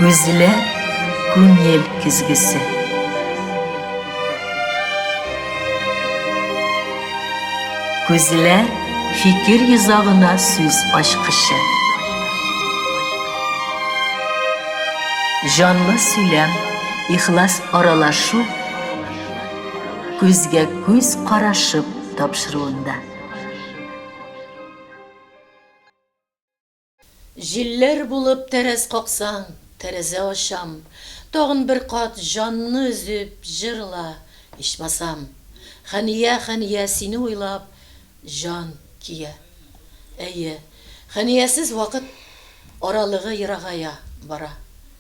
Күзләр күңел көзгесе. Күзләр фикер йозагына сүз ачкычы. Җанлы сөйләм, ихлас аралашу күзгә күз карашып тапшыруында. Җилләр булып тәрәз каксаң, тәрәзә ачам, Тагын бер кат җанны өзеп җырла, ичмасам. Хәния, Хәния, сине уйлап җан көя. Әйе, Хәниясез вакыт аралыгы ерагая бара.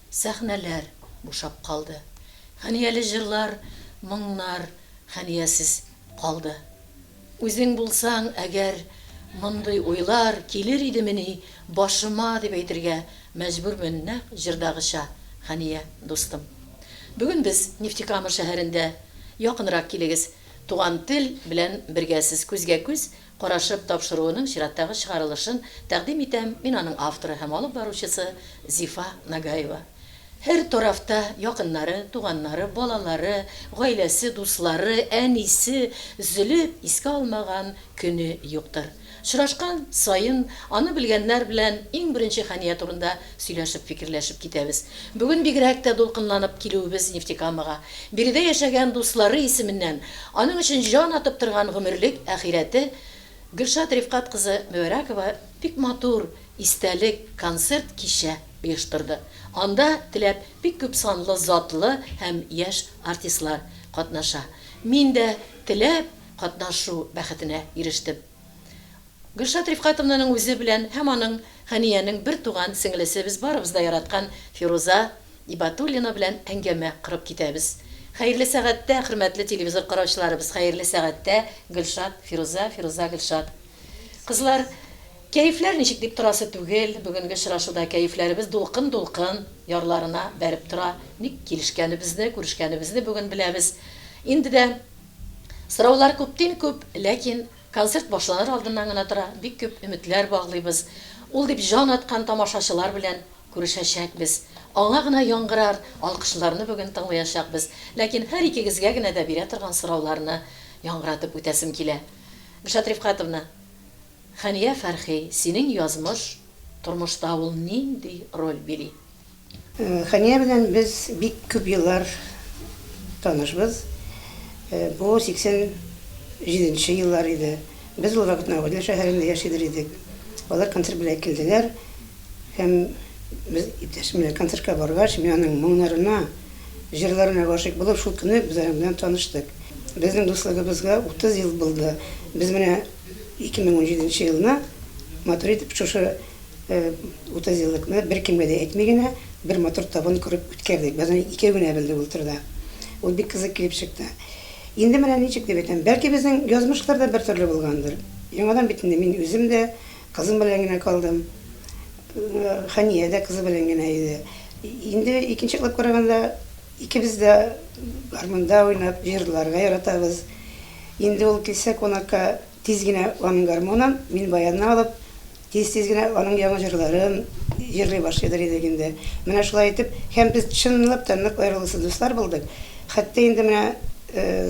Сәхнәләр бушап калды. Хәнияле җырлар, моңнар Хәниясез калды. Үзең булсаң әгәр, мондый уйлар килер идемени башыма, дип әйтергә мәҗбүрмен нәкъ җырдагыча, Хәния дустым. Бүген без Нефтекама шәһәрендә. Якынрак килегез, Туган тел белән бергә сез күзгә-күз карашып тапшыруының чираттагы чыгарылышын тәкъдим итәм, мин аның авторы һәм алып баручысы Зифа Нагаева. Һәр тарафта якыннары, туганнары, балалары, гаиләсе, дуслары, әнисе өзелеп искә алмаган көне юктыр. Очрашкан саен аны белгәннәр белән иң беренче Хәния турында сөйләшеп, фикерләшеп китәбез. Бүген бигрәк тә дулкынланып килүебез Нефтекамага. Биредә яшәгән дуслары исеменнән аның өчен җан атып торган гомерлек әхирәте Гөлшат Рифкать кызы Мөбәрәкова бик матур истәлек концерт-кичә оештырды. Анда, теләп, бик күп санлы затлы һәм яшь артистлар катнаша. Мин дә теләп катнашу бәхетенә ирештем. Гөлшат Рифкатовнаның үзе белән һәм аның, Хәниянең бертуган сеңлесе, без барыбыз да яраткан Фируза Ибатуллина белән әңгәмә корып китәбез. Хәерле сәгатьтә, хөрмәтле телевизор караучыларыбыз, хәерле сәгатьтә, Гөлшат, Фируза, Фируза, Гөлшат. Кызлар, кәефләр ничек дип торасы түгел, бүгенге очрашуда кәефләребез дулкын-дулкын ярларына бәреп тора. Ник килешкәнебезне, күрешкәнебезне бүген беләбез. Инде дә сораулар күптин-күп, ләкин концерт башланыр алдыннан гына тора, бик күп өметләр баглыйбыз. Ул дип җан аткан тамашачылар белән күрешәчәкбез. Аңа гына яңгырар алкышларны бүген тыңлаячакбыз. Ләкин һәр икегезгә генә дә бирә торган сорауларны яңгыратып үтәсем килә. Гөлшат Рифкатовна, Хәния Фәрхи, синең язмыш тормышта ул нинди роль били? Хәния белән без бик күп еллар танышбыз. Бу 87 нче еллар иде. Без ул вакытны Агыйдел шәһәрендә яшидер идек. Алар концерт белән килделәр. Һәм без иптәшем белән концертка баргач, мин аның моңнарына, җырларына гашыйк булып, шул көнне без аның белән таныштык. Безнең дуслыгыбызга 30 ел булды. Без менә 2017 нче елны матур итеп шушы 30 еллыкны беркемгә дә әйтми генә бер матур табын корып үткәрдек. Без аны икәү генә белдек ул турыда. Ул бик кызык килеп чыкты. Инде менә ничек дип әйтәм, бәлки безнең язмышлар да бертөрле булгандыр. Яңадан бит инде мин үзем дә Кызым белән генә калдым. Хәния дә кызы белән генә иде. Инде икенче яклап караганда, икебез дә гармунда уйнап, җырларга яратабыз. Инде ул килсә кунакка, тиз генә аның гармунын, мин баянны алып, тиз-тиз генә аның яңа җырларын җырлый башлыйдыр идек инде. Менә шулай итеп, һәм без чынлап та нык аерылгысыз дуслар булдык. Хәтта инде менә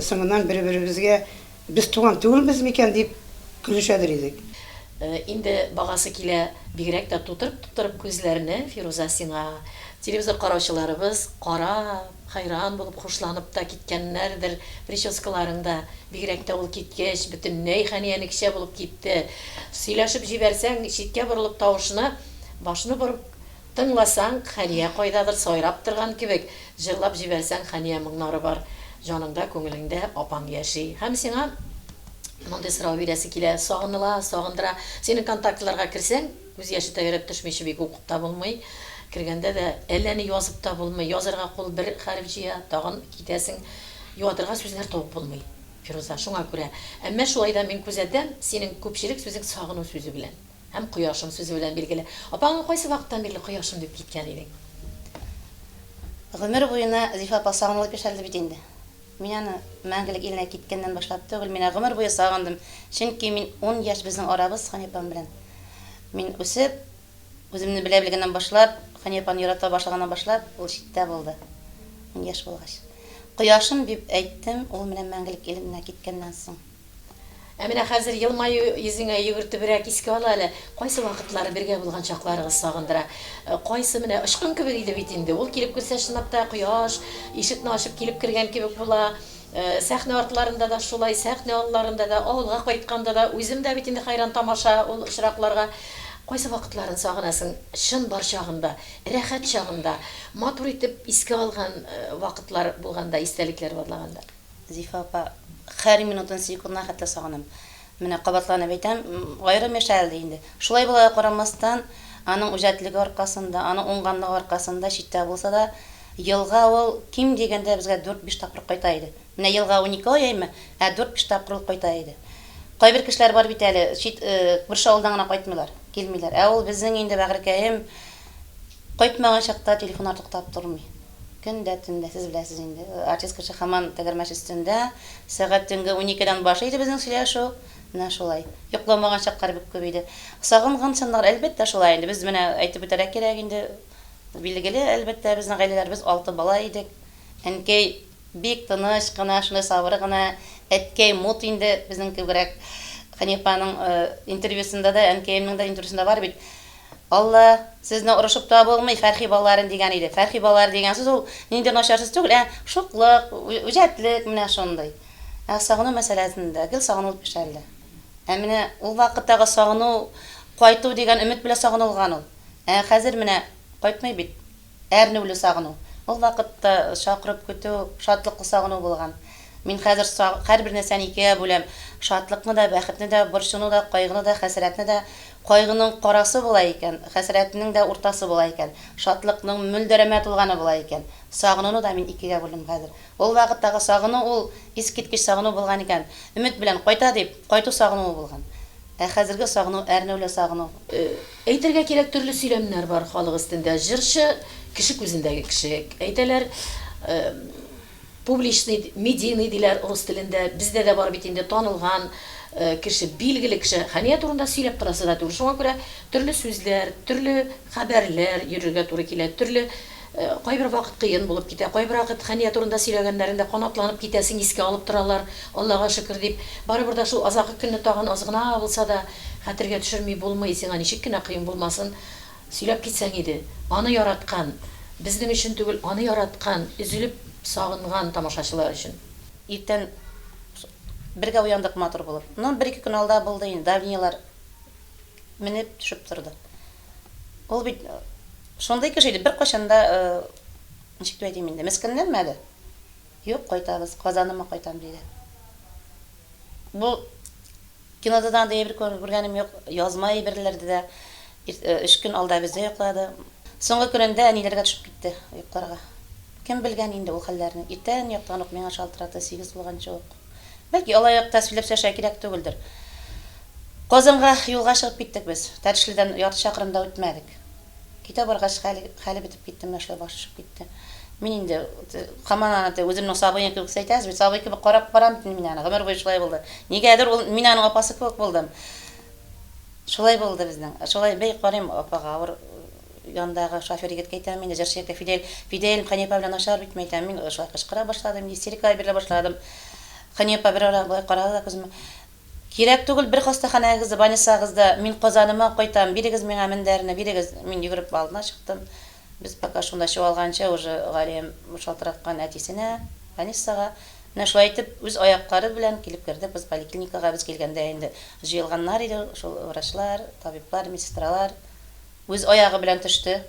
соңыннан бер-беребезгә Без туган түгелбез микән дип көлешәдер идек. Инде багасы килә, бигрәк тә тутырып-тутырып күзләрне, Фируза, сиңа. Телевизор караучыларыбыз карап, хәйран булып хушланып та киткәннәрдер прическаларың да, бигрәк тә ул киткәч, бөтенләй Хәниянекчә булып китте. Сөйләшеп җибәрсәң, читкә борылып тавышына башны борып Тыңласаң, Хәния кайдадыр сайрап торган кебек, җырлап җибәрсәң, Хәния моңнары бар җаныңда, күңелеңдә апаң яши. Һәм сиңа мондый сорау бирәсе килә, сагыныла, сагындыра. Синең контактларга керсәң, күз яше тәгәрәп төшмичә бик укып та булмый. Кергәндә дә әллә ни язып та булмый. Язарга кул бер хәреф җыя, тагын китәсең. Юатырга сүзләр табып булмый, Фируза, шуңа күрә. Әмма шулай да мин күзәтәм, синең күпчелек сүзең сагыну сүзе белән. Һәм кояшым сүзе белән билгеле. Апаңа кайсы вакыттан бирле кояшым дип киткән идең? Гомер буена Зифа апа сагынылып яшәлде бит инде. Мин аны мәңгелек иленә киткәннән башлап түгел, мин аны гомер буе сагындым. Чөнки мин ун яшь безнең арабыз Хәния апам белән. Мин үсеп, үземне белә белгәннән башлап, Хәния апаны ярата башлаганнан башлап, ул читтә булды. Мин яшь булгач. Кояшым дип әйттем, ул менә мәңгелек иленә киткәннән соң. Ә менә хәзер елмаю йөзеңә йөгертебрәк искә ал әле, кайсы вакытлары бергә булган чакларыгыз сагындыра? Кайсы менә очкын кебек иде бит инде, ул килеп керсә, чынлап та, кояш ишекне ачып килеп кергән кебек була. Сәхнә артларында да шулай, сәхнә алларында да, авылга кайтканда да, үзем дә бит инде хәйран тамаша ул очракларга. Кайсы вакытларын сагынасың, чын бар чагында, рәхәт чагында, матур итеп искә алган вакытлар булганда, истәлекләр барлаганда? Зифа апа, һәр минутын, секундына хәтта сагынам. Менә кабатланып әйтәм, аерым яшәлде инде. Шулай булуга карамастан, аның үҗәтлеге аркасында, аның уңганлыгы аркасында, читтә булса да, елга ул ким дигәндә безгә дүрт-биш тапкыр кайта иде. Менә елга 12 ай әйме, ә дүрт-биш тапкыр ул кайта иде. Кайбер кешеләр бар бит әле, чит күрше авылдан гына кайтмыйлар, килмиләр. Ә ул безнең инде бәгырькәем кайтмаган чакта телефоннар туктап тормый. Көн дә, төн дә, сез беләсез инде, артист кеше һаман тәгәрмәч өстендә. Сәгать төнге уникедән башлый иде безнең сөйләшү. Менә шулай. Йокламаган чаклар бик күп иде. Сагынган чыннар, әлбәттә, шулай инде. Без менә әйтеп үтәргә кирәк инде, билгеле, әлбәттә, безнең гаиләләр, без алты бала идек. Әнкәй бик тыныч кына, шундый сабыр гына. Әткәй мут инде, безнең кебегрәк. Хәнифәнең интервьюсында да, әнкәемнең дә интервьюсында бар бит. Алла, сезне орышып та булмый, Фәрхи балаларын дигән иде. Фәрхи балалары дигән сүз ул ниндидер начар сүз түгел, ә шуклык, үҗәтлек, менә шундый. Ә сагыну мәсьәләсендә гел сагыну пешәрелә. Ә менә ул вакыттагы сагыну, кайту дигән өмет белән сагынылган ул. Ә хәзер менә кайтмый бит. Әрнүле сагыну. Ул вакытта чакырып көтү, шатлыклы сагыну булган. Мин хәзер һәрбер нәрсәне икегә бүләм. Шатлыкны да, бәхетне дә, борчуны да, кайгыны да, хәсрәтне дә. Кайгының карасы була икән, хәсрәтнең дә уртасы була икән, шатлыкның мөлдерәмә тулганы була икән. Сагынуны да мин икегә бүлдем хәзер. Ул вакыттагы сагыну ул искиткеч сагыну булган икән. Өмет белән кайта дип, кайту сагынуы булган. Ә хәзерге сагыну әрнүле сагыну. Әйтергә кирәк, төрле сөйләмнәр бар халык өстендә. Җырчы, кеше күзендәге кеше. Әйтәләр, публичный, медийный диләр рус телендә. Бездә дә бар бит инде танылган кеше, билгеле кеше. Хәния турында сөйләп торасы да түгел. Шуңа күрә төрле сүзләр, төрле хәбәрләр йөрергә туры килә, төрле кайбер вакыт кыен булып китә. Кайбер вакыт Хәния турында сөйләгәннәрендә канатланып китәсең, искә алып торалар, Аллага шөкер дип. Барыбер дә шул азакы көнне тагын аз гына булса да хәтергә төшерми булмый, сиңа ничек кенә кыен булмасын, сөйләп китсәң иде. Аны яраткан, безнең өчен түгел, аны яраткан, өзелеп сагынган тамашачылар өчен. Иртән бергә уяндык матур булып. Ну, бер-ике көн алда булды инде, давлениеләр менеп төшеп торды. Ул бит шундый кеше иде, беркайчан да, ничек дип әйтим инде, мескенләнмәде. Юк, кайтабыз, Казаныма кайтам, диде. Бу кинода да андый әйбер күргәнем юк, язма әйберләрдә дә. Өч көн алда бездә йоклады. Соңгы көнендә әниләргә төшеп китте йокларга. Кем белгән инде ул хәлләрне. Иртән яктан ук миңа шалтыратты, сигез тулганчы ук. Бәлки, алай ук тәсвирләп сөйләшергә кирәк түгелдер. Казанга юлга чыгып киттек без. Тәтешледән ярты чакрым да үтмәдек. Китә баргач, хәле, хәле бетеп китте, менә шулай баш төшеп китте. Мин инде һаман аны теге үземнең сабыем кебек әйтәсез бит, сабый кебек карап барам бит мин аны. Гомер буе шулай булды. Нигәдер ул мин аның апасы кебек булдым. Шулай булды безнең. Шулай бей карыйм апага авыр яндагы шофер егеткә әйтәм инде, җырчы егеткә, Фидель, Фидель, Хәния апа белән начар бит, мин әйтәм, мин шулай кычкыра башладым, истерикага бирелә башладым. Хәния апа бер ара болай карады да күземә. Кирәк түгел бер хастаханәгез дә, больницагыз да, мин Казаныма кайтам, бирегез миңа мендәрне, бирегез. Мин йөгереп алдына чыктым. Без пока шунда чуалганчы, уже Галиям шалтыраткан әтисенә, больницага. Менә шулай итеп, үз аяклары белән килеп кердек без поликлиникага. Без килгәндә инде җыелганнар иде шул врачлар, табиблар, медсестралар. Үз аягы белән төште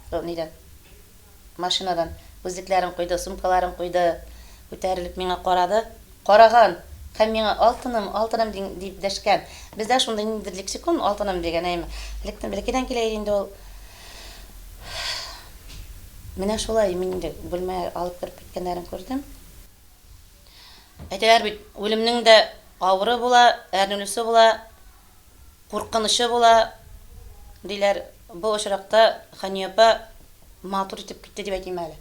шул нидән, машинадан. Күзлекләрен куйды, сумкаларын куйды. Күтәрелеп миңа карады. Караган! Һәм миңа алтыным, алтыным дип дәшкән. Бездә шундый ниндидер лексикон, алтыным дигән, әйме. Электән, бәләкәйдән килә иде инде ул. Менә шулай мин инде бүлмәгә алып кереп киткәннәрен күрдем. Әйтәләр бит, үлемнең дә авыры була, әрнүлесе була, куркынычы була, диләр. Бу очракта Хәния апа матур итеп китте дип әйтим әле.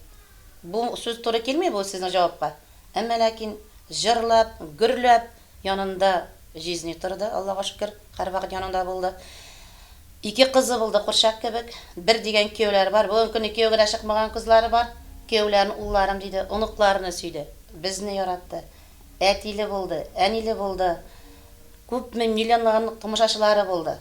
Бу сүз туры килми бу сезнең җавапка. Әмма ләкин җырлап, гөрләп, янында җизни торды, Аллага шөкер, һәрвакыт янында булды. Ике кызы булды курчак кебек. Бер дигән кияүләре бар. Бүгенге көнне кияүгә дә чыкмаган кызлары бар. Кияүләрен улларым диде, оныкларны сөйде. Безне яратты. Әтиле булды, әниле булды. Күпме миллионлаган тамашачылары булды.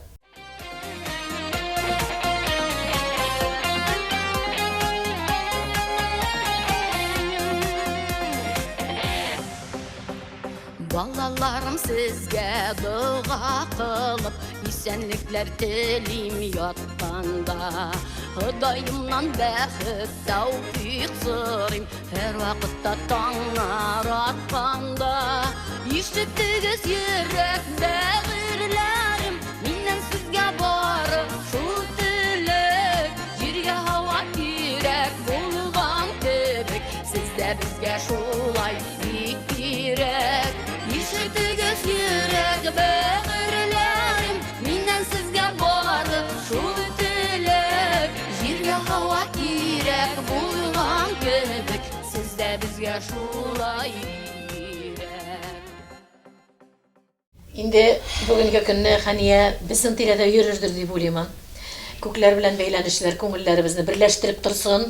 Балаларым сезгә дога кылып, исәнлекләр телим ятканда. Ходаемнан бәхет, тәүфик сорыйм, һәр вакытта таңнар атканда. Ишеттегез йөрәк бәгырьләрем, миннән сезгә бары шул теләк. Җиргә һава кирәк булган кебек, сез дә безгә шулай Бик кирәк, ишетегез йөрәк бәгырьләрем, миннән сезгә бары шул теләк. Җиргә һава кирәк булган кебек, сез дә безгә шулай кирәк. Инде бүгенге көнне Хәния безнең тирәдә йөрердер дип уйлыймын. Күкләр белән бәйләнешләр күңелләребезне берләштереп торсын.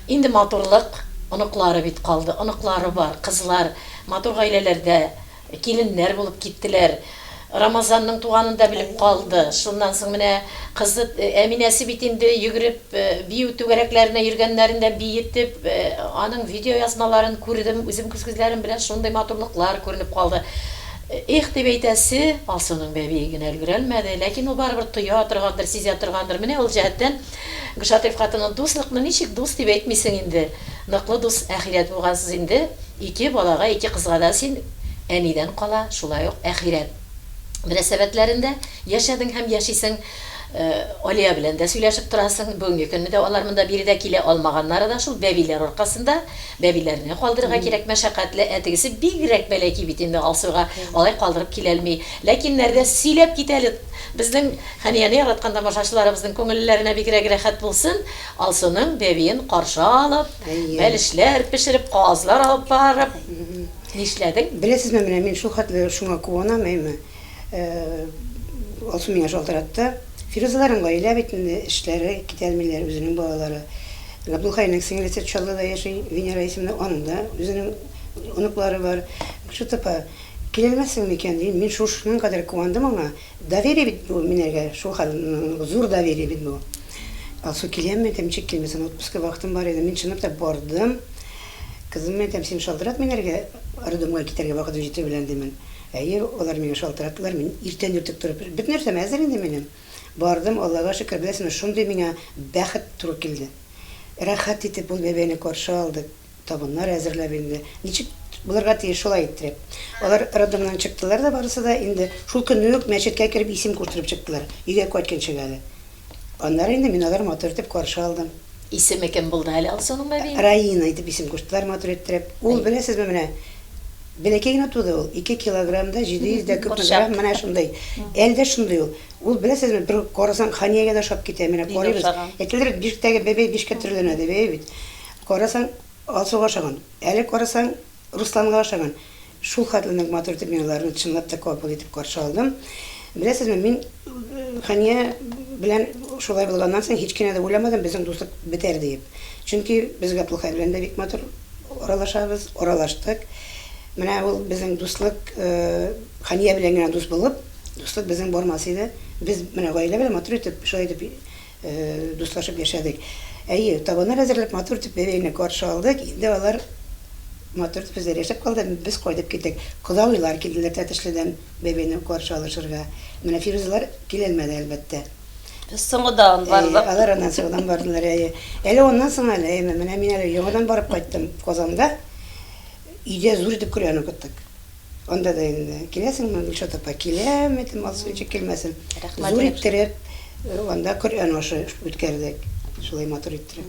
Инде матурлык оныклары бит калды. Оныклары бар, кызлар матур гаиләләрдә киленнәр булып киттеләр. Рамазанның туганын да белеп калды. Шуннан соң менә кызы Әминәсе бит инде йөгереп бию түгәрәкләренә йөргәннәрен дә биетеп, аның видеоязмаларын күрдем, үзем күз күзләрем белән шундый матурлыклар күренеп калды. Эх дип әйтәсе, Алсуның бәбие генә өлгерәлмәде, ләкин ул барыбер тоя торгандыр, сизә торгандыр. Менә ул җәһәттән Гөлшат Рифкатовна дуслыкны ничек дус дип әйтмисең инде? Ныклы дус, әхирәт булгансыз инде. Ике балага, ике кызга да син әнидән кала шулай ук әхирәт мөнәсәбәтләрендә яшәдең һәм яшисең. Алия белән дә сөйләшеп торасың. Бүгенге көнне дә алар монда биредә килә алмаганнары да шул бәбиләр аркасында. Бәбиләрне калдырырга кирәк, мәшәкатьле, ә тегесе бигрәк бәләки бит инде Алсуга, алай калдырып киләлми. Ләкин нәрдә сөйләп кит әле, безнең Хәнияне яраткан тамашачыларыбызның күңелләренә бигрәк рәхәт булсын, Алсуның бәбиен каршы алып, бәлешләр пешереп, казлар алып барып, нишләдең? Беләсезме, менә мин шул хәтле шуңа куанам, әйме. Алсу миңа шалтыратты. Фирузаларның гаилә бит инде, эшләре, китәлмиләр, үзенең балалары. Габдулхәйнең сеңлесе Чаллыда яши, Венера исемле, аның да үзенең оныклары бар. Гөлшат апа, киләлмәссең микән, дим. Мин шушының кадәр куандым аңа. Доверие бит бу минәргә, шул хәл зур доверие бит бу. Алсу, киләмме, әйтәм, ничек килмәсен, отпуска вакытым бар иде. Мин чынлап та бардым. Кызым, әйтәм, син шалтырат минәргә, роддомга китәргә вакытым җитү белән, димен. Әйе, алар миңа шалтыраттылар, мин иртән иртүк торып, бөтен нәрсәм әзер инде минем. Бардым, Аллага шөкер, беләсеңме, шундый миңа бәхет туры килде. Рәхәт итеп ул бәбәйне каршы алдык, табыннар әзерләп инде. Ничек булырга тиеш, шулай иттереп. Алар роддомнан чыктылар да барысы да инде шул көнне үк мәчеткә кереп исем куштырып чыктылар, өйгә кайтканчык әле. Аннары инде мин алар матур итеп каршы алдым. Исеме кем булды әле Алсуның бәбиенең? Раина итеп исем куштылар матур иттереп. Ул, беләсезме, менә бәләкәй генә туды ул, ике килограмм да 700 дә күпме грамм, менә шундый. Әле дә шундый ул. Ул, беләсезме, бер карасаң, Хәниягә дә ошап китә. Менә карыйбыз. Әйтәләр бит, бишектәге бәбәй бишкә төрләнә дип, әйе бит. Карасаң, Алсуга ошаган. Әле карасаң, Русланга ошаган. Шул хәтле нык матур итеп мин аларны чынлап та кабул итеп каршы алдым. Беләсезме, мин Хәния белән шулай булганнан соң һич кенә дә уйламадым безнең дуслык бетәр диеп. Чөнки без Габделхәй белән дә бик матур аралашабыз, аралаштык. Менә ул безнең дуслык Хәния белән генә дус булып, дуслык безнең бармас иде. Без менә гаилә белән матур итеп, шулай итеп Дуслашып яшәдек. Әйе, табыннар әзерләп, матур итеп бәбәйне каршы алдык. Инде алар матур итеп үзләре яшәп калды. Без кайтып киттек. Кодагыйлар килделәр Тәтешледән бәбәйне каршы алышырга. Менә Фирүзәләр киләлмәде, әлбәттә. Без соңгыдан бардык. Әйе, алар аннан соңгыдан бардылар, әйе. Әле аннан соң әле, әйеме, менә мин әле яңадан барып кайттым Казанга. Өйдә зур итеп Коръән укыттык. Анда да инде, киләсеңме, Гөлшат апа? Киләм, әйтәм, Алсу ничек килмәсен. Зур иттереп, анда Коръән ашы үткәрдек. Шулай матур иттереп.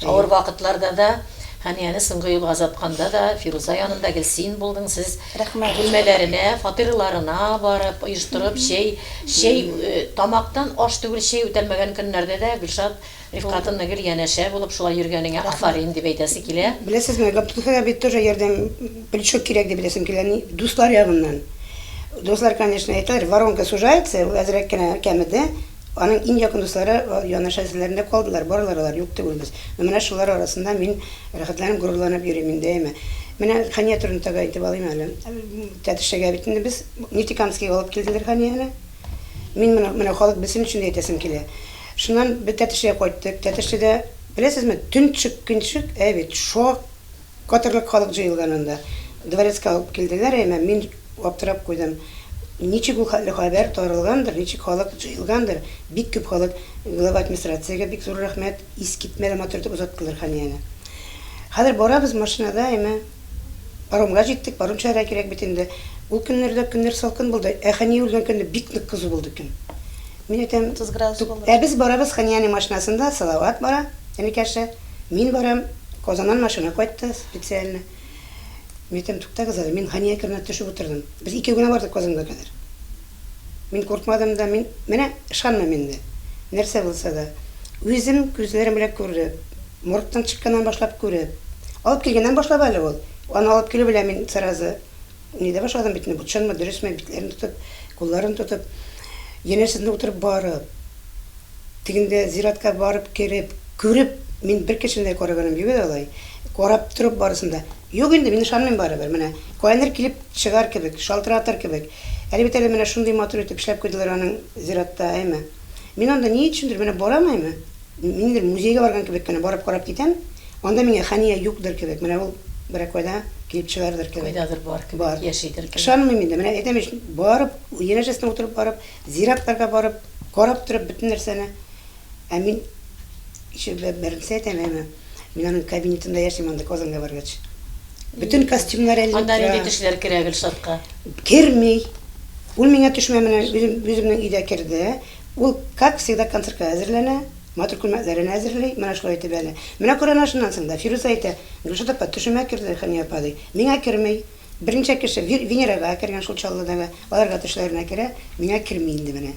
Авыр вакытларда да, Хәнияне соңгы юлга озатканда да, Фируза янында гел син булдың, сез бүлмәләренә, фатирларына барып, оештырып, чәй, чәй, тамактан аш түгел, чәй үтәлмәгән көннәрдә дә Гөлшат Рифкатыңны гел янәшә булып шулай йөргәнеңә афәрин дип әйтәсе килә. Беләсезме, Габдулхәй абый тоже ярдәм, плечо кирәк дип әйтәсем килә. Ни, дуслар ягыннан. Дуслар, конечно, әйтәләр, воронка сужается, ул әзрәк кенә кәмеде. Аның иң якын дуслары янәшәселәрендә калдылар, баралар алар, юк түгелбез. Но менә шулар арасында мин рәхәтләнеп, горурланып йөрим инде, әйме. Менә Хәния турында тагы әйтеп алыйм әле. Тәтешегә бит инде без Нефтекамскига алып килделәр Хәнияне. Мин моны менә халык белсен өчен дә әйтәсем килә. Шуннан без Тәтешегә кайттык. Тәтешледә, беләсезме, төн төшеккенчек, әй бит, шок! Катырлык халык җыелган анда. Дворецка алып килделәр, әмма мин аптырап куйдым. Ничек ул хәтле хәбәр таралгандыр, ничек халык җыелгандыр, бик күп халык. Глава администрациягә бик зур рәхмәт, искитмәле матур итеп озаттылар Хәнияне. Хәзер барабыз машинада, әмма паромга җиттек, паром чыгарга кирәк бит инде. Ул көннәрдә көннәр салкын булды, ә Хәния үлгән көнне бик нык кызу булды көн. Мин әйтәм, 30 градус булды. Ә без барабыз Хәниянең машинасында, Салават бара, энекәше, мин барам. Казаннан машина кайтты специально. Мин әйтәм, туктагыз әле, мин Хәния керенә төшеп утырдым. Без икәү генә бардык Казанга кадәр. Мин куркмадым да, мин менә ышанмыйм инде. Нәрсә булса да. Үзем күзләрем белән күреп, моргтан чыкканнан башлап күреп, алып килгәннән башлап әле ул. Аны алып килү белән мин сразу нидә башладым бит инде, бу чынмы, дөресме, битләрен тотып, кулларын тотып, янәшәсендә утырып барып. Тегендә зиратка барып кереп, күреп, мин бер кешене дә караганым юк иде алай. Карап торып барысын да. Юк инде, мин ышанмыйм барыбер. Менә каяндыр килеп чыгар кебек, шалтыратыр кебек. Әле бит әле менә шундый матур итеп эшләп куйдылар аның зиратта, әйме. Мин анда ни өчендер менә барам, әйме. Ниндидер музейга барган кебек кенә барып карап китәм. Анда миңа Хәния юкдыр кебек. Менә ул берәр кайда килеп чыгардыр кебек. Кайдадыр бар кебек, Бар. яшидер кебек. Ышанмыйм инде. Менә әйтәм ич, барып, янәшәсенә утырып барып, Зиратларга барып, карап торып бөтен нәрсәне. Ә мин еще беренче әйтәм, әмма мин аның кабинетында яшим анда Казанга баргач. Бөтен костюмнар эленеп Анда тора. нинди төшләр керә Гөлшатка? Керми. Ул миңа төшмә менә үзем, үземнең өйдә керде. Ул, как всегда, концертка әзерләнә, матур күлмәкләрен әзерли, менә шулай итеп әле. Менә Коръән ашыннан соң да Фирүзә әйтә, Гөлшат апа, төшемә керде Хәния апа, ди. Миңа керми. Берничә кеше Венерага кергән шул Чаллыдагы, аларга төшләренә керә, миңа керми инде менә.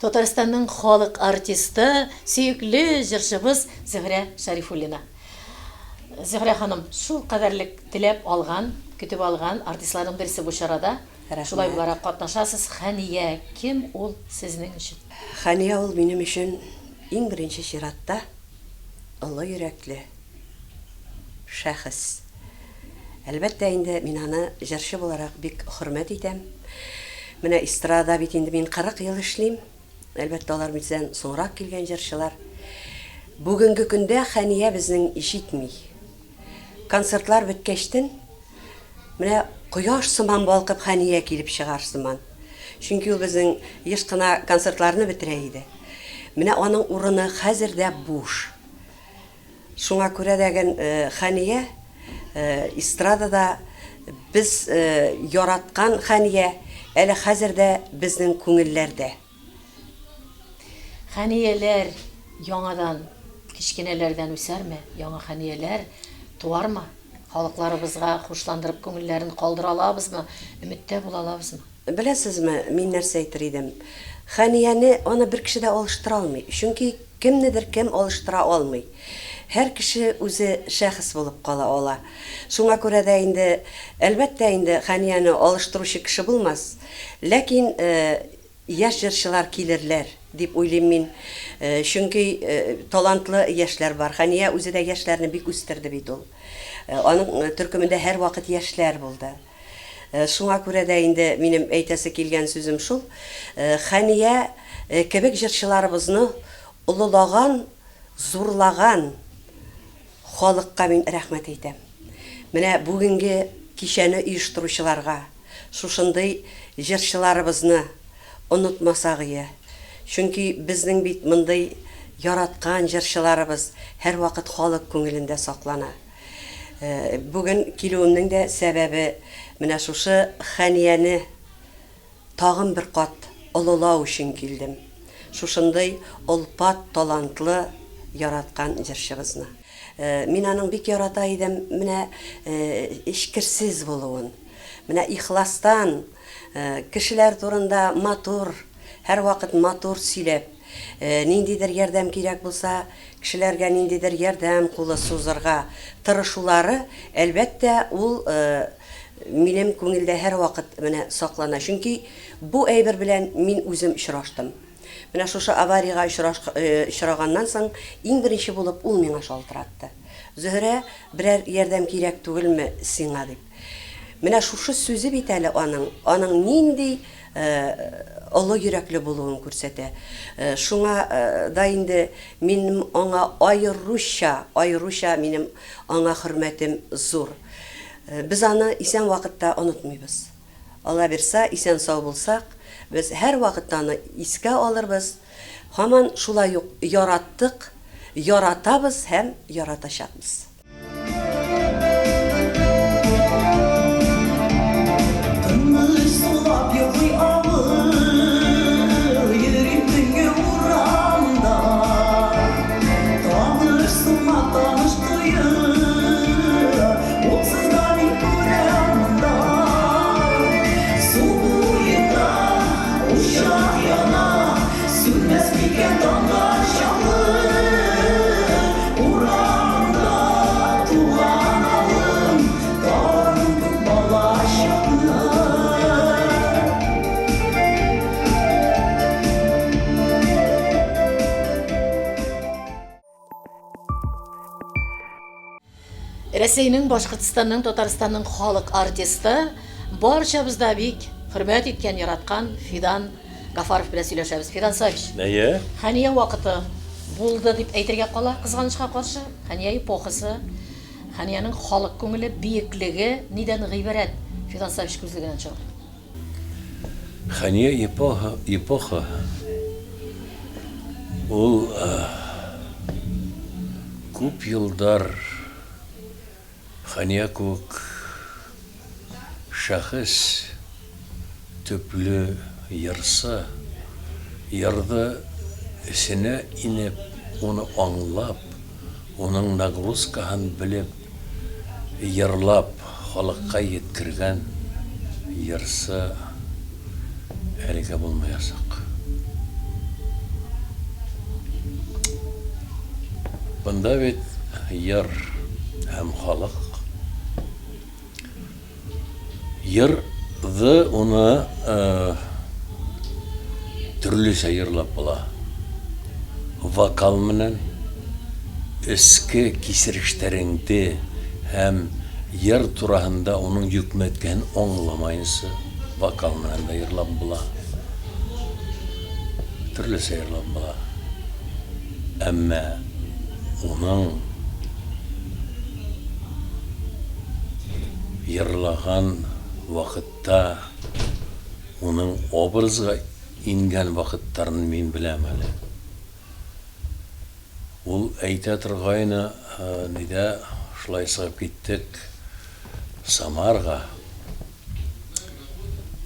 Татарстанның халык артисты, сөекле җырчыбыз Зөһрә Шәрифуллина. Зөһрә ханым, шул кадәрлек теләп алган, көтеп алган артистларның берсе бу чарада. Рәхмәт. Шулай буларак катнашасыз. Хәния кем ул сезнең өчен? Хәния ул минем өчен иң беренче чиратта олы йөрәкле шәхес. Әлбәттә инде, мин аны җырчы буларак бик хөрмәт итәм. Менә эстрадада бит инде мин 40 ел эшлим. Әлбәттә, алар бездән соңрак килгән җырчылар. Бүгенге көндә Хәния безнең җитми. Концертлар беткәчтен, менә кояш сыман балкып Хәния килеп чыгар сыман. Чөнки ул безнең еш кына концертларны бетерә иде. Менә аның урыны хәзер дә буш. Шуңа күрә дә ген Хәния эстрадада без яраткан Хәния әле хәзер дә безнең күңелләрдә. Хәнияләр яңадан кечкенәләрдән үсәрме? Яңа Хәнияләр туармы? Халыкларыбызга хушландырып күңелләрен калдыра алабызмы? Өметтә була алабызмы? Беләсезме, мин нәрсә әйтер идем? Хәнияне аны бер кеше дә алыштыра алмый. Чөнки кемнедер кем алыштыра алмый. Һәр кеше үзе шәхес булып кала ала. Шуңа күрә дә инде, әлбәттә инде, Хәнияне алыштыручы кеше булмас. Ләкин яшь җырчылар килерләр, дип уйлыйм мин. Чөнки талантлы яшьләр бар. Хәния үзе дә яшьләрне бик үстерде бит ул. Аның төркемендә һәрвакыт яшьләр булды. Шуңа күрә дә инде минем әйтәсе килгән сүзем шул, Хәния кебек җырчыларыбызны олылаган, зурлаган халыкка мин рәхмәт әйтәм. Менә бүгенге кичәне оештыручыларга, Шушындый җырчыларыбызны онытмасак ие. Чөнки безнең бит мондый яраткан җырчыларыбыз һәрвакыт халык күңелендә саклана. Бүген килүемнең дә сәбәбе менә шушы Хәнияне тагын бер кат олылау өчен килдем. Шушындый олпат, талантлы, яраткан җырчыбызны. Мин аның бик ярата идем менә эчкерсез булуын. Менә ихластан кешеләр турында матур, һәрвакыт матур сөйләп, ниндидер ярдәм кирәк булса, кешеләргә ниндидер ярдәм кулы сузырга тырышулары, әлбәттә, ул минем күңелдә һәрвакыт менә саклана. Чөнки бу әйбер белән мин үзем очраштым. Менә шушы авариягә очраганнан соң, иң беренче булып ул миңа шалтыратты. Зөһрә, берәр ярдәм кирәк түгелме сиңа, дип. Менә шушы сүзе бит әле аның, аның нинди олы йөрәкле булуын күрсәтә. Шуңа да инде минем аңа аеруча, аеруча минем аңа хөрмәтем зур. Без аны исән вакытта онытмыйбыз. Алла бирса, исән-сау булсак, без һәрвакытта аны искә алырбыз. Һаман шулай ук яраттык, яратабыз һәм яратачакбыз. Тыныч сулап йоклый авыл, Йөрим төнге урамда. Таныш сымак таныш кое, Утсыз да мин күрәм монда. Су буенда учак яна, Сүнмәс микән таңга чаклы? Урамда туган авылым, Тагын күп балачакны. Рәсәйнең, Башкортстанның, Татарстанның халык артисты, барчабыз да бик хөрмәт иткән, яраткан Фидан Гафаров белән сөйләшәбез. Фидан Саевич. Әйе. Хәния вакыты булды дип әйтергә кала, кызганычка каршы. Хәния эпохасы, Хәниянең халык күңеле, биеклеге нидән гыйбарәт, Фидан Саевич күзлегеннән чыгып? Хәния эпоха, эпоха ул күп елдар Хәния кебек шәхес төпле йырсы, йырды эченә инеп, уны аңлап, уның нагрузкаһын белеп, Йырлап халыкка йиткергән йырсы әлегә булмаясак. Бында бит йыр һәм халык. Йыр ды уны төрлечә йырлап була. Вокал менән, эчке кичерештәреңде һәм йыр тураһында уның йөкмәткәһен аңламаенча вокал менән дә йырлап була. Төрлечә йырлап була. Әмма уның йырлаган вакытта уның образга ингән вакыттарын мин беләм әле. Ул әйтә торгайны, нидә шулай чыгып киттек Самарга.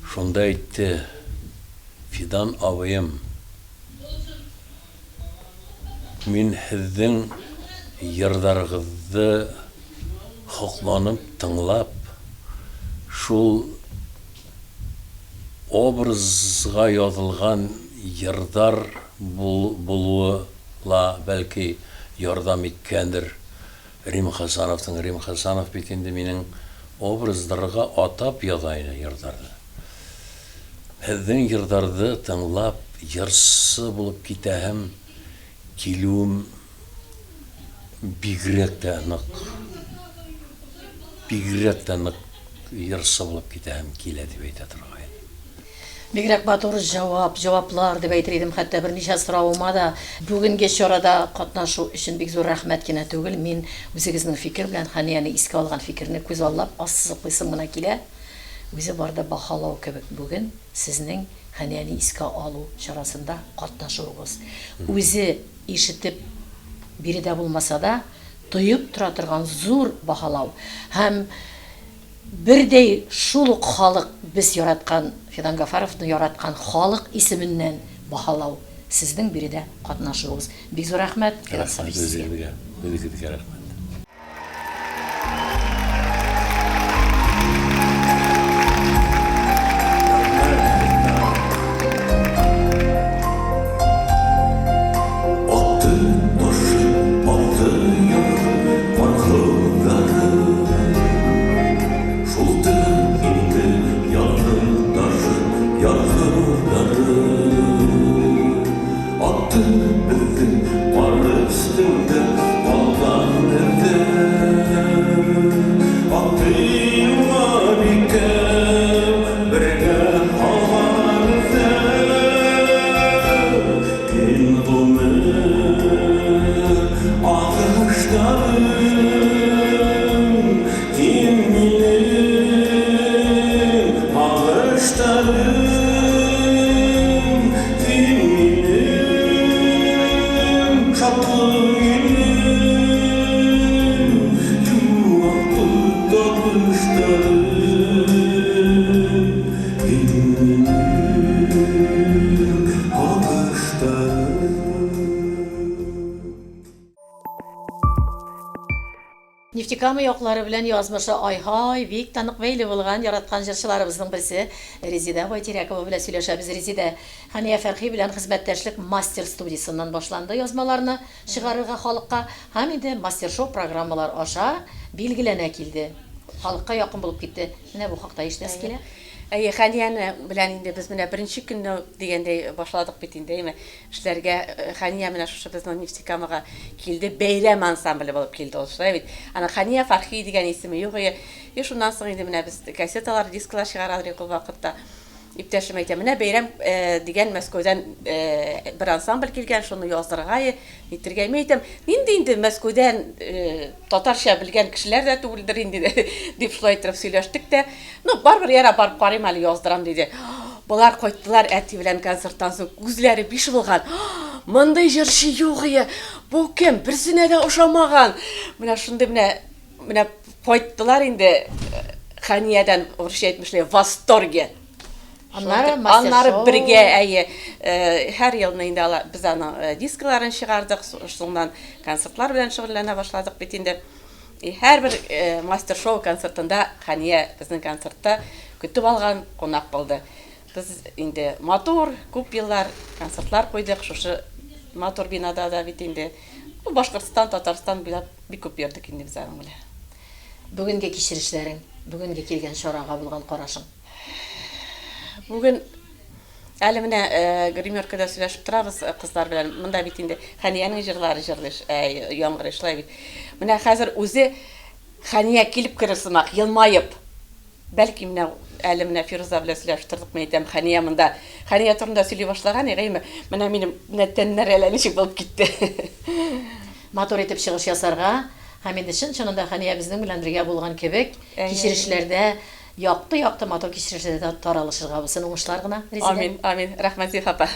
Шунда әйтте, Фидан абыем, Мин һездең йырдарыгызды һокланып тыңлап, шул образга язылган йырдар булуы ла бәлки ярдәм иткәндер Рим Хәсәновның. Рим Хәсәнов бит инде минең образдарга атап яза иде йырдарны. Һездең йырдарды тыңлап йырсы булып китәһем килүем бигрәк тә нык, бигрәк тә нык йырсы булып китәһем килә дип әйтә торгайны. Бигрәк матур җавап, җаваплар дип әйтер идем хәтта берничә соравыма да. Бүгенге чарада катнашу өчен бик зур рәхмәт кенә түгел, мин үзегезнең фикер белән Хәнияне искә алган фикерне күзаллап ассызыклыйсым гына килә. Үзе бар да баһалау кебек бүген сезнең Хәнияне искә алу чарасында катнашуыгыз. Үзе ишетеп биредә булмаса да, тоеп тора торган зур баһалау. Һәм бердәй шул ук халык, без яраткан Фидан Гафаровны яраткан халык исеменнән баһалау сезнең биредә катнашуыгыз. Бик зур рәхмәт, Фидан Рәхмәт Сабич, сезгә. үзегезгә. Үзегезгә рәхмәт. Нефтекама яклары белән язмышы ай-һай бик тә нык бәйле булган яраткан җырчыларыбызның берсе Резидә Байтирәкова белән сөйләшәбез. Резидә, Хәния Фәрхи белән хезмәттәшлек Мастер студиясеннән башланды язмаларны чыгарырга халыкка һәм инде Мастер-шоу программалар аша билгеләнә килде. Халыкка якын булып китте. Менә бу хакта ишетәсе килә. Әйе, Хәнияне белән инде без менә беренче көнне үк дигәндәй башладык бит инде, әйеме, эшләргә. Хәния менә шушы безнең Нефтекамага килде, бәйрәм ансамбле булып килде ул, шулай бит. Аның Хәния Фәрхи дигән исеме юк иде. И шуннан соң инде менә без кассеталар, дисклар чыгара идек ул вакытта. Иптәшем әйтә, менә бәйрәм дигән Мәскәүдән бер ансамбль килгән, шуны яздырырга, нитергә. Мин әйтәм, нинди инде Мәскәүдән татарча белгән кешеләр дә түгелдер инде, дип шулай иттереп сөйләштек тә. Ну, барыбер яра, барып карыйм әле, яздырам, диде. Болар кайттылар әти белән концерттан соң, күзләре биш булган. Мондый җырчы юк ие, бу кем, берсенә дә ошамаган. Менә шундый менә Менә кайттылар инде Хәниядән, урысча әйтмешли, в восторге. Аннары Аннары бергә, әйе, һәр елны инде ала, без аның дискларын чыгардык, шуннан концертлар белән шөгыльләнә башладык бит инде. И һәрбер мастер-шоу концертында Хәния безнең концертта көтеп алган кунак булды. Без инде матур, күп еллар концертлар куйдык шушы матур бинада да бит инде. Башкортстан, Татарстан буйлап Бик күп йөрдек инде без аның белән. Бүгенге кичерешләрең, бүгенге килгән чарага булган карашың? Бүген әле менә гримеркада сөйләшеп торабыз кызлар белән. Монда бит инде Хәниянең җырлары җырлый, яңгырый, шулай бит. Менә хәзер үзе Хәния килеп керер сымак, елмаеп. Бәлки менә әле менә Фируза белән сөйләшеп тордык, мин әйтәм, Хәния монда, Хәния турында сөйли башлаган идем, менә минем менә тәннәр әллә ничек булып китте. Матур итеп чыгыш ясарга һәм инде чын-чынында Хәния безнең белән бергә булган кебек кичерешләрдә, якты-якты матур кичерешләрдә таралышырга булсын. Уңышлар гына, Резидә. Амин, амин. Рәхмәт, Зифа апа.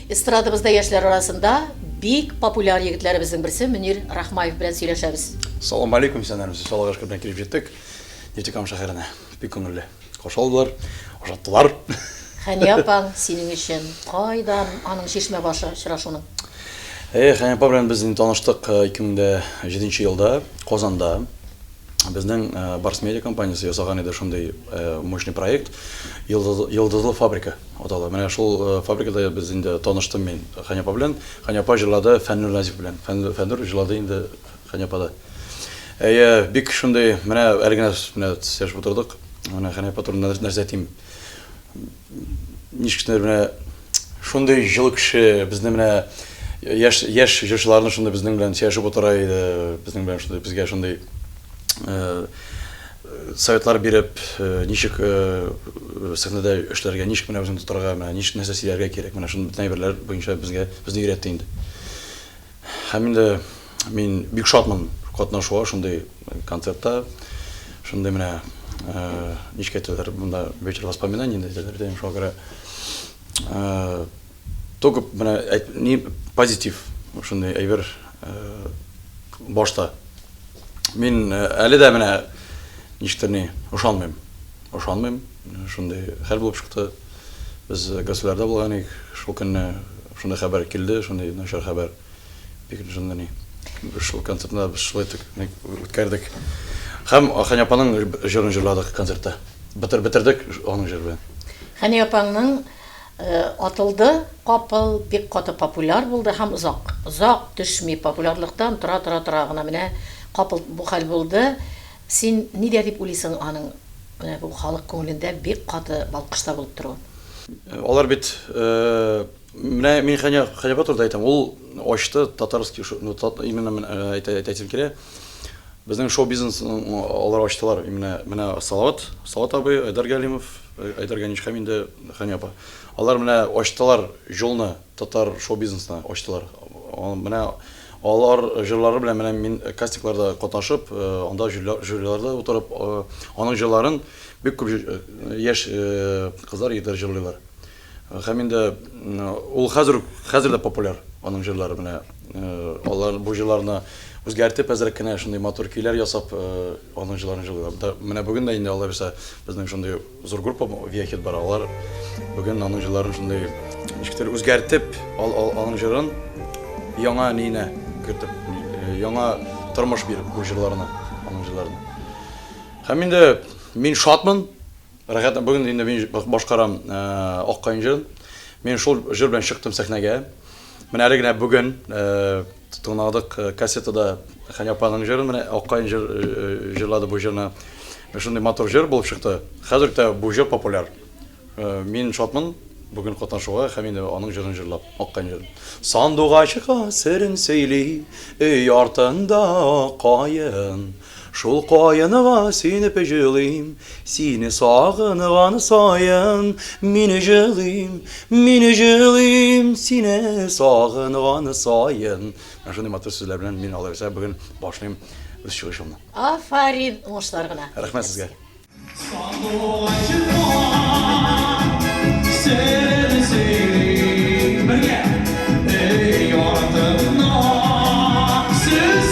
Эстрадабызда яшьләр арасында бик популяр егетләребезнең берсе Мөнир Рахмаев белән сөйләшәбез. Салам алейкум, исәннәрмесез. Аллага шөкер, белән килеп җиттек Нефтекама шәһәренә. Бик күңелле. Каршы алдылар, ашаттылар. Хәния апаң синең өчен кайдан аның чишмә башы очрашуның? Э, Хәния апа белән без инде таныштык 2007 елда Казанда. Безнең Барс Медиа компаниясе ясаган иде шундый мощный проект, Йолдызлы фабрика атала. Менә шул фабрикада без инде таныштым мин Хәния апа белән. Хәния апа җырлады Фәннур Назиф белән. Фәннур җырлады инде Хәния апада. Әйе, бик шундый, менә әле генә менә сөйләшеп утырдык. Менә Хәния апа турында нәрсә әйтим? Ничектер менә шундый җылы кеше, безне менә яшь яшь җырчыларны шундый безнең белән сөйләшеп утыра иде, безнең белән шундый безгә шундый советлар биреп, ничек сәхнәдә эшләргә, ничек менә үзеңне тотарга, менә ничек нәрсә сөйләргә кирәк, менә шундый бөтен әйберләр буенча безгә безне өйрәтте инде. Һәм инде мин бик шатмын катнашуга шундый концертта. Шундый менә ничек әйтәләр, монда вечер воспоминаний инде әйтәләр бит, шуңа күрә только менә ни позитив шундый әйбер башта. Мин әле дә менә ничектер ни ышанмыйм. Ышанмыйм, шундый хәл булып чыкты. Без гастрольләрдә булган идек, шул көнне шундый хәбәр килде, шундый начар хәбәр. Бик шундый ни. Шул концертны без шулай итеп үткәрдек. Һәм Хәния апаның җырын җырладык концертта. Бетер, бетердек аның җыры белән. Хәния апаңның атылды капыл, бик каты популяр булды һәм озак, озак төшми популярлыктан, тора-тора-тора гына менә капыл бу хәл булды. Син нидә дип уйлыйсың аның менә бу халык күңелендә бик каты балкышта булып торуын? Алар бит, менә мин Хәния апа турында әйтәм, ул ачты татарский, ну, именно менә әйтәсем килә, безнең шоу-бизнесны алар ачтылар, именно менә Салават, Салават абый, Айдар Галимов, Айдар Ганич һәм инде Хәния апа. Алар менә ачтылар юлны татар шоу-бизнесына ачтылар. Менә Алар җырлары белән менә мин кастингларда катнашып, анда жюриларда утырып, аның җырларын бик күп яшь кызлар, егетләр җырлыйлар. Һәм инде ул хәзер хәзер дә популяр аның җырлары менә. Алар бу җырларны үзгәртеп әзрәк кенә шундый матур көйләр ясап, аның җырларын җырлыйлар. Менә бүген дә инде Алла бирсә, безнең шундый Зур группа Виахит бар, алар бүген аның җырларын шундый ничектер үзгәртеп, аның җырын яңа ниенә кертеп, яңа тормыш биреп бу җырларына, аның җырларына. Һәм инде мин шатмын, рәхәт, бүген инде мин башкарам Ак каен җырын. Мин шул җыр белән чыктым сәхнәгә. Менә әле генә бүген тыңладык кассетада Хәния апаның җырын, менә Ак каен җыр җырлады бу җырны. Шундый матур җыр булып чыкты. Хәзер дә бу җыр популяр. Мин шатмын бүген катнашуга һәм инде аның җырын җырлап, Ак каен җырын. Сандугачка серен сөйли, өй артында ак каен. Шул каенга синеп җылыйм, Сине сагынган саен мин җылыйм, мин җылыйм, сине сагынган саен. Менә шундый матур сүзләр белән мин алайса бүген башлыйм үз чыгышымны. Афәрин, уңышлар гына. Рәхмәт сезгә. Сандугачка серен сөйли, бергә, өй артында сүз.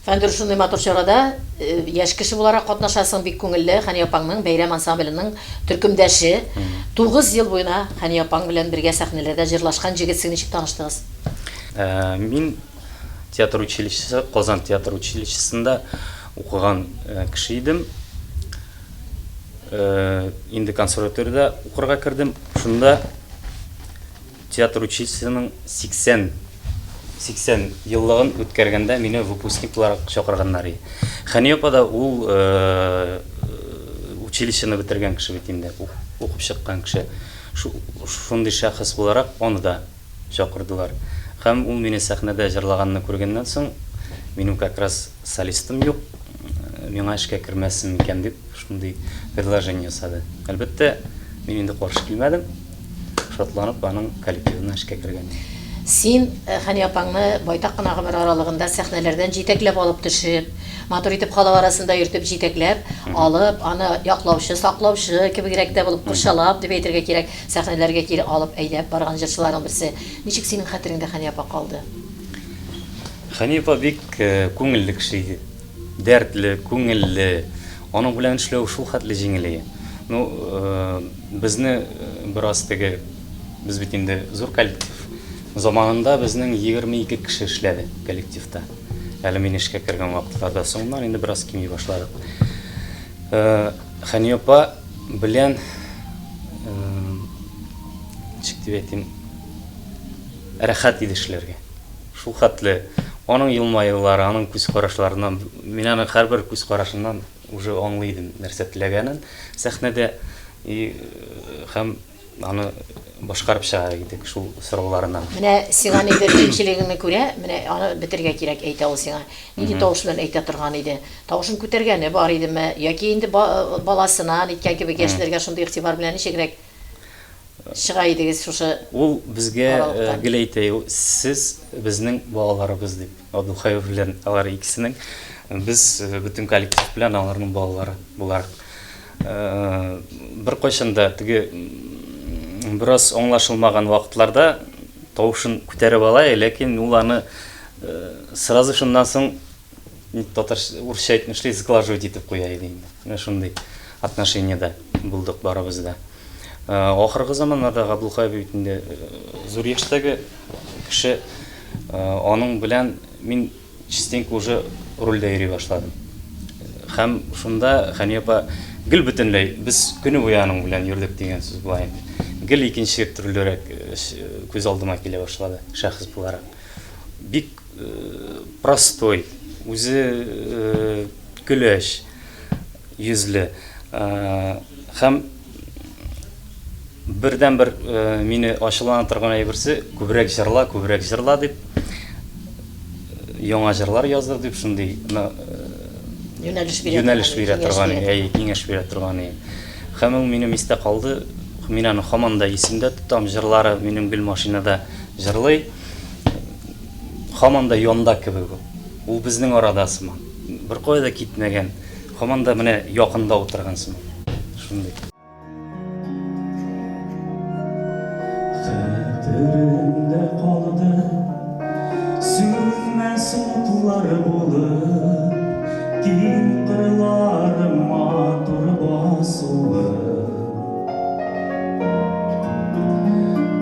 Фәндүр, шундый матур чарада яшь кеше буларак катнашасың, бик күңелле. Хәния апаңның бәйрәм ансамбленең төркемдәше. 9 ел буена Хәния апаң белән бергә сәхнәләрдә җырлашкан җегетсең, ничек таныштыгыз? Мин театр училищесы, Казан театр училищесында укыган кеше идем. Инде консерваториядә укырга кердем. Шунда Театр училищесының 80 80 еллыгын үткәргәндә мине выпускник буларак чакырганнар иде. Хәния апа да ул училищены бетергән кеше бит инде, укып чыккан кеше. Шундый шәхес буларак аны да чакырдылар. Һәм ул мине сәхнәдә җырлаганны күргәннән соң, минем как раз солистым юк, миңа эшкә кермәссең микән дип, шундый предложение ясады. Әлбәттә, мин инде каршы килмәдем, шатланып аның коллективына эшкә кергән идем. Син Хәния апаңны байтак кына гомер аралыгында сәхнәләрдән җитәкләп алып төшеп, матур итеп халык арасында йөртеп җитәкләп алып, аны яклаучы, саклаучы кебегрәк тә булып, курчалап дип әйтергә кирәк, сәхнәләргә кире алып әйдәп барган җырчыларның берсе. Ничек синең хәтереңдә Хәния апа калды? Хәния апа бик күңелле кеше иде. Дәртле, күңелле. Аның белән эшләү шул хәтле җиңел иде. Ну, безне бераз теге, без бит инде зур коллектив. Заманында безнең 22 кеше эшләде коллективта. Әле мин эшкә кергән вакытларда. Соңыннан инде бераз кими башладык. Хәния апа белән, ничек дип әйтим, рәхәт иде эшләргә. Шул хәтле аның елмаюлары, аның күз карашларыннан, мин аның һәрбер күз карашыннан уже аңлый идем нәрсә теләгәнен сәхнәдә и һәм аны башкарып чыга идек шул сорауларына. Менә сиңа ниндидер кимчелегеңне күрә, менә аны бетерергә кирәк, әйтә ул сиңа. Нинди тавыш белән әйтә торган иде? Тавышын күтәргәне бар идеме? Яки инде баласына ниткән кебек яшьләргә шундый игътибар белән ничегрәк Чыга идегез шушы Ул безгә гел әйтә, сез безнең балаларыбыз дип. Абдулхаев белән алар икесенең без бөтен коллектив белән аларның балалары буларак. Беркайчан да теге бераз аңлашылмаган вакытларда тавышын күтәреп ала, ләкин ул аны сразу шуннан соң татарча, урысча әйтмешли, сглаживать итеп куя иде инде. Менә шундый отношениедә булдык барыбыз да. Ахыргы заманнарда Габдулхаев бит инде зур яшьтәге кеше, аның белән мин частенько уже рульдә йөри башладым. Һәм шунда Хәния апа гел бөтенләй, без көне буе аның белән йөрдек дигән сүз була инде. Гел икенче төрлерәк күз алдыма килә башлады, шәхес буларак. Бик простой, үзе көләч йөзле. Һәм бердәнбер мине ачулана торган әйберсе, күбрәк җырла, күбрәк җырла дип, яңа җырлар яздыр дип, шундый юнәлеш бирә, юнәлеш бирә торган, әйе, киңәш бирә торган. Һәм ул минем истә калды. Мин аны һаман да исемдә тотам. Җырлары минем гел машинада җырлый. Һаман да янда кебек ул. Ул безнең арада сыман. Беркая да китмәгән. Һаман да менә якында утырган сыман. Шундый. Хәтеремдә калды сүнмәс утлар булып, Киң кырлар, матур басуы.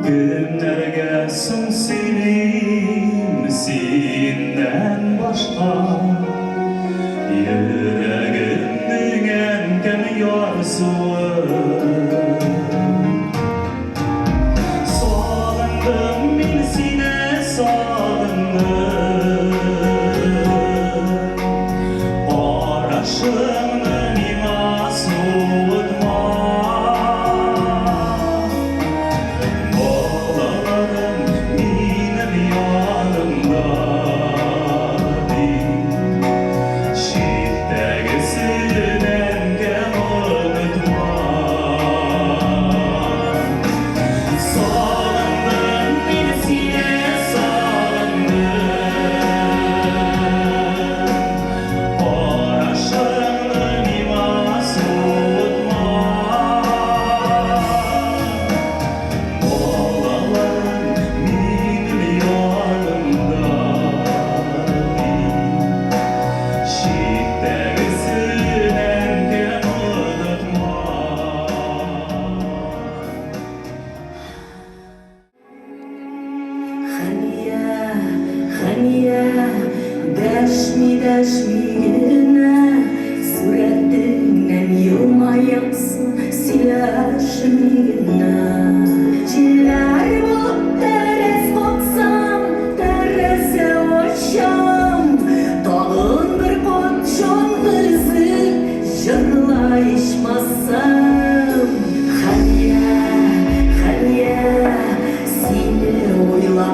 Кемнәргә соң сөйлим синнән башка? Йөрәгемнең әнкәм ярсуы. Сагындым мин сине, сагындым. Карашыңны миңа суытма. Балаларым минем янымда дип, Читтәгесен әнкәм онытма. Сагындым мин сине, сагындым. Карашыңны миңа суытма. Балаларым минем янымда дип, Читтәгесен әнкәм онытма. Хәния, Хәния, дәшми, дәшми генә, Сурәтеңнән елмаясың, сөйләшми генә. Җилләр булып тәрәз каксам, тәрәзә ачам, Тагын бер кат җан өзеп җырла ичмасам. Хәния, Хәния, сине уйлап.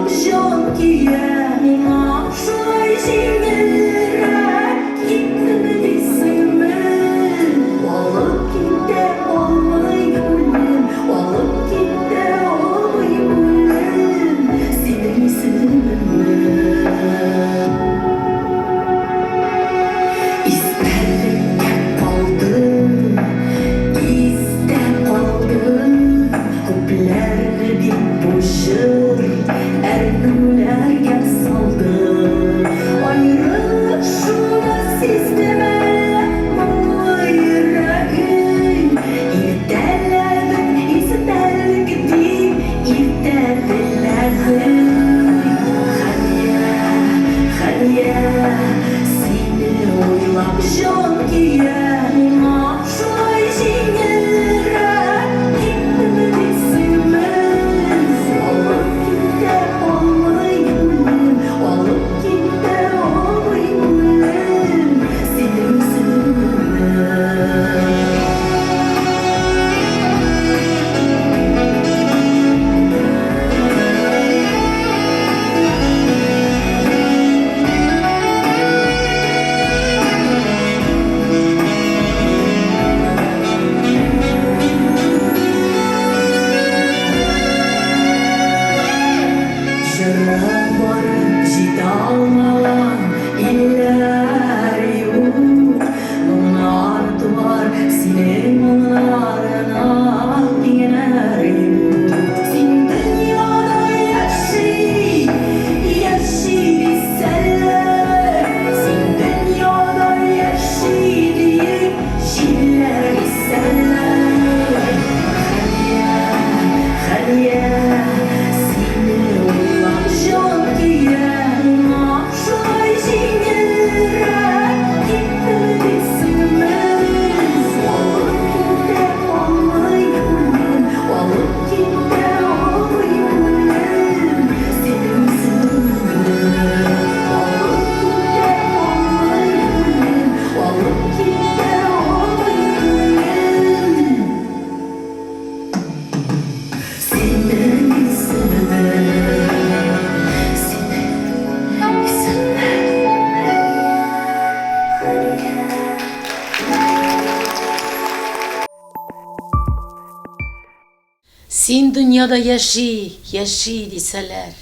Син дөньяда яши, яши, дисәләр.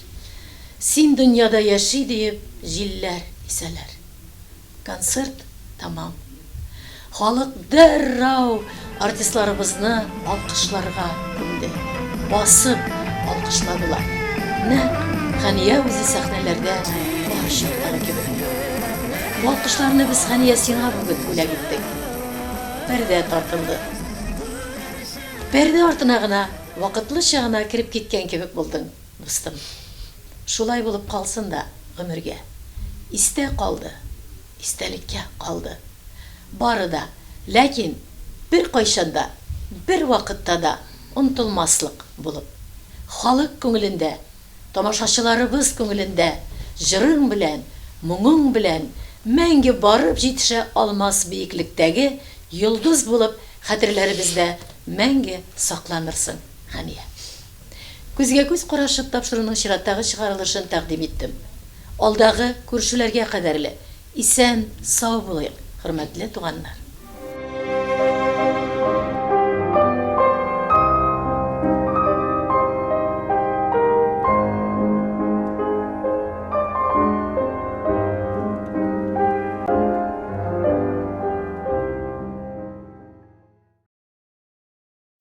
Син дөньяда яши диеп җилләр исәләр. Концерт тәмам. Халык дәррәү артистларыбызны алкышларга күмде. Басып алкышладылар. Нәкъ Хәния үзе сәхнәләрдә бар чактагы кебек. Бу алкышларны без, Хәния, сиңа бүген бүләк иттек. Пәрдә тартылды. Пәрдә артына гына вакытлыча гына кереп киткән кебек булдың, дустым. Шулай булып калсын да гомергә. Истә калды, истәлеккә калды. Бары да, ләкин беркайчан да, бервакытта да онтылмаслык булып. Халык күңелендә, тамашачыларыбыз күңелендә җырың белән, моңың белән мәңге барып җитешә алмас биеклектәге йолдыз булып хәтерләребездә мәңге сакланырсың, Хәния. Күзгә-күз карашып тапшыруның чираттагы чыгарылышын тәкъдим иттем. Алдагы күрешүләргә кадәрле, исән, сау булыйк, хөрмәтле туганнар!